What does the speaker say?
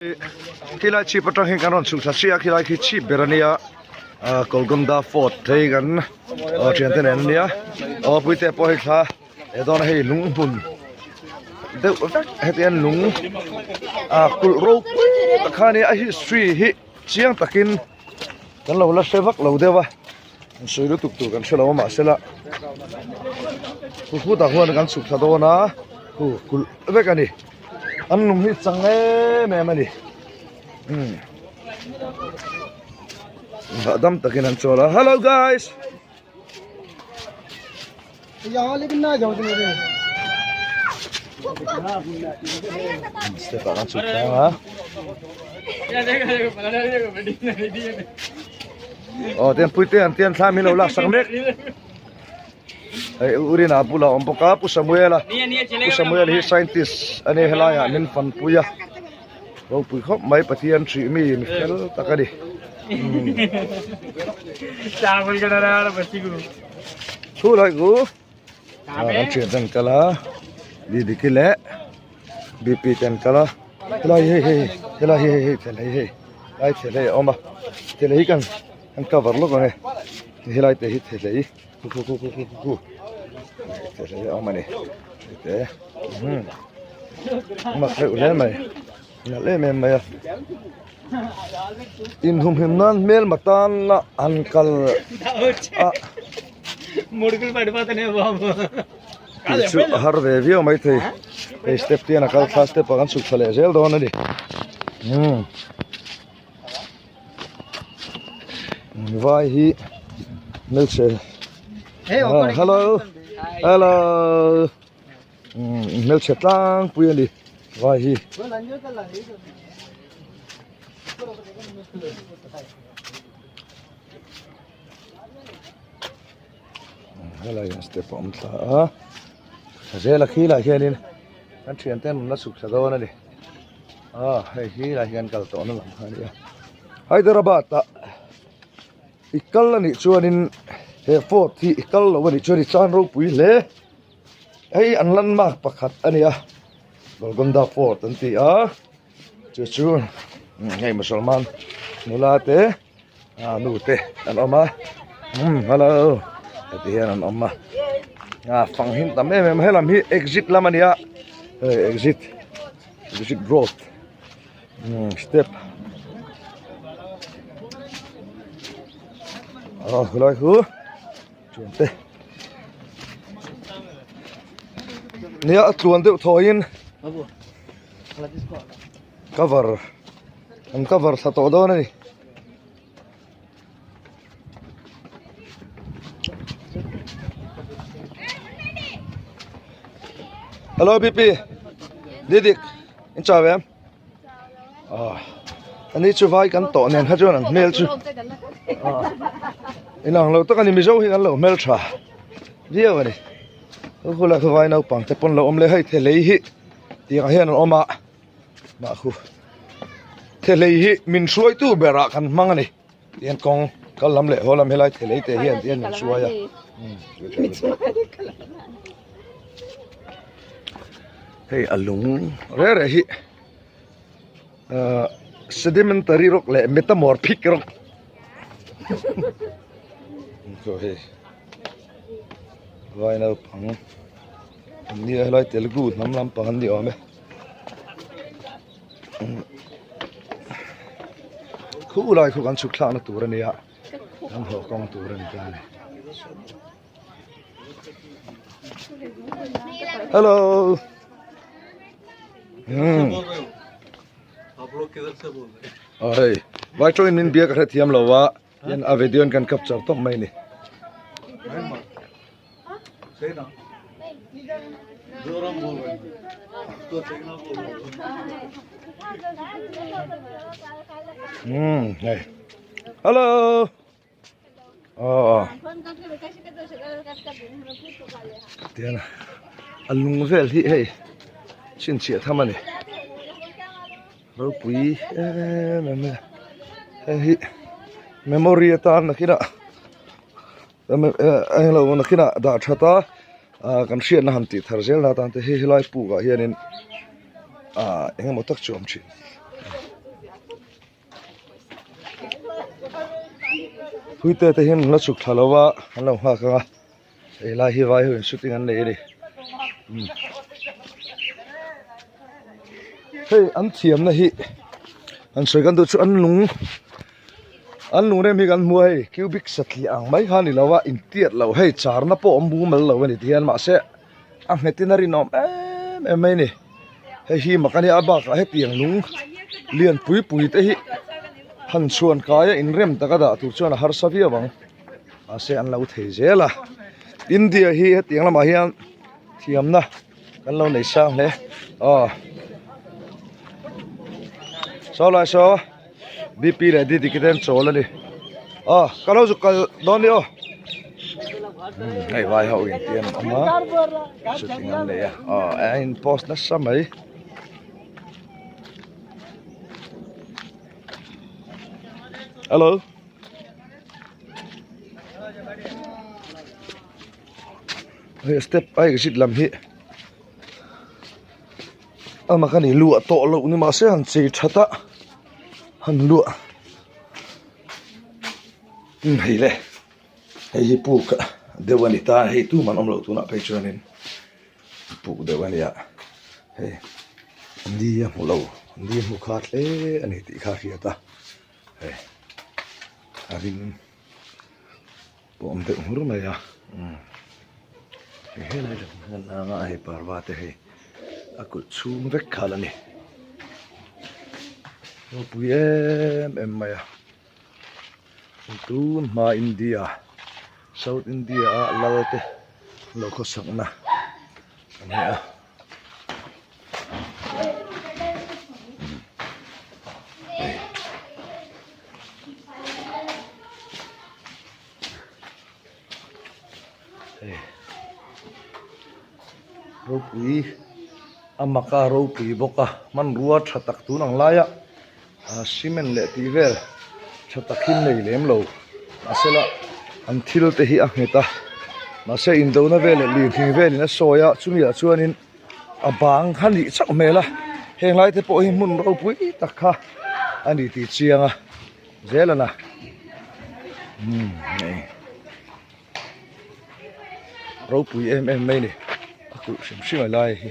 Khilai chhip atang hian kan rawn chhuk thla chiah a khilai khi chhip ber ania ah Golconda fort phei kan aw thiante nen ania aw puite pawh hei thla eh dawn a hei lung hmun deuh vek heti hian lung ah kulh ropui tak kha ania a history hi chiang takin kan lo la hre vak lo deuh a an sawi lutuk tur kan hrelo a mahsela khutah huan kan chhuk thla dawn a khu kulh vek a ni. An lung hi chang em em a ni umm hahdam takin an chawl a hello guys step ah kan chhuk thleng a aw tian puite an tian thla min lo lak sak mek. Hei u Rina bulah a awm bawk a Pu Samuel a Pu Samuel hi scientist a ni helai ah min fanpui a ropui khawp mai Pathian hrih mi mi fel tak a ni thu lai ku kan thian ten kal a Didiki leh BP ten kal a helai hei hei helai hi hei hei hei hei lai thel hei a awm a thel hi kan An cover lawk ang e helai te hi thehlei khu khu khu khu khu khu thehlei a awm a ni hei te umm mak reuh hle mai nalh em em mai a inhumhim nan hmelma tan a an kal a tih chu a har ve viau maithei hei step te hian a kal thla step ah kan chhuk thla leh zel dawn a ni umm. Vai hi hmelchhe hello hello hmelchhe tlangpui a ni vai hi. Helai hian step a awm thla a thla zel a khilah hianin kan thiante an rawn la chhuk thla dawn a ni ah hei khilai hian kal tawh na lam kha a ni a Hyderabad ah i kal a nih chuanin he fort hi i kal lo a nih chuan i chan ropui hle hei an landmark pakhat a ni a Golconda fort an ti a chu chu hei musalman nula te. Ah nu te an awm a umm hello heti hian an awm a ah fang hi an tam em em a helam hi exit lam a ni a hei exit exit road umm step ah helai chu thian te nia a tluan deuh thawiin cover an cover thla tawh dawn a ni. Hello BP Didik in chau em ah ani chu vai kan tawh nen kha chuan an hmel chu ah inang lo tak ani Mizo hi kan lo hmel tha viau ani hula khu vai naupang te pawn lo awm leh hei thelei hi tiang hian an awm a. Mah khu thelei hi min hruaitu berah kan hmang a ni tihian kawng kal lam leh haw lam helai thelei te hian tihian min hruai a hei a lung reh reh hi ahh sedimentary rock leh metamorphic rock hei vai naupang an nia helai telugu hnam lampang an ni awm e. Khu lai khu kan chhuk thlakna tur a nia kan haw kawng tur a ni ta a ni hello hmm aw hei vai tawngin min bia ka hrethiam lo a hian a video in kan capture tawp mai a ni. Hmm, hey. Hello. Oh. Tian a lung vel hi hei chhinchhiah tham a ni. Ropui em em a. Hei hi memory atan nakinah englo nakinah dah that a ah kan hriatna han tih thar zel na atan te hei helai puk ah hianin ah engemaw tak chu a awm thin. Puite te hian an la chhuk thla lo a an lo nghak ang a hei lai hi vai ho in shooting an nei a ni umm hei an thiamna hi an sawi kan duh chu an lung an lung rem hi kan hmu a hei cubic satliah ang mai kha a ni lo a intiat loh hei charna pawh a awm mumal lo a ni tihian mahse a nghet in a rinawm em em mai a ni hei hi mak a nia a bakah hetiang lung lian pui pui te hi han chhuan kai a inrem taka dah tur chuan a harsa viau ang mahse an lo thei zel a India hi hetiang lamah hian thiamna kan lo nei sang hle aw saw lai saw bp leh d diki te an chawl a ni aw ka lo zuk kal dawn ni aw hei vai ho in tih an awm a shooting an nei a aw a in post nasa mai hello hei step a exit lam hi ama ka ni luah tawh loh ni mahse han chei that a han luah umm hei le hei hi puk deuh a ni ta hei tuman awm loh tunah phei chuanin puk deuh a nia hei ni a hmu lo ni a hmu khat hle a ni tih kha a hriat a hei a ring. Pawh awm deuh hmur mai a umm hei helai lam hian anga hei parva te hei a kulh chhung vek khal a ni ropui em em mai a tun hma India South India a lal te lo khawsakna a ni a. Ropui a mak a ropui bawk a hmanrua tha tak tun ang laia ah cement leh tih vel tha tak hi nei lem lo mahsela an thil te hi a nghet a mahse indona vel leh lirthing velin a sawi a chumi ah chuanin a bang kha nih chauh hmel a heng lai te pawh hi hmun ropui tak kha a ni tih chiang a zel a na umm hei ropui em em mai a ni a kulh hrim hrim a lai hi.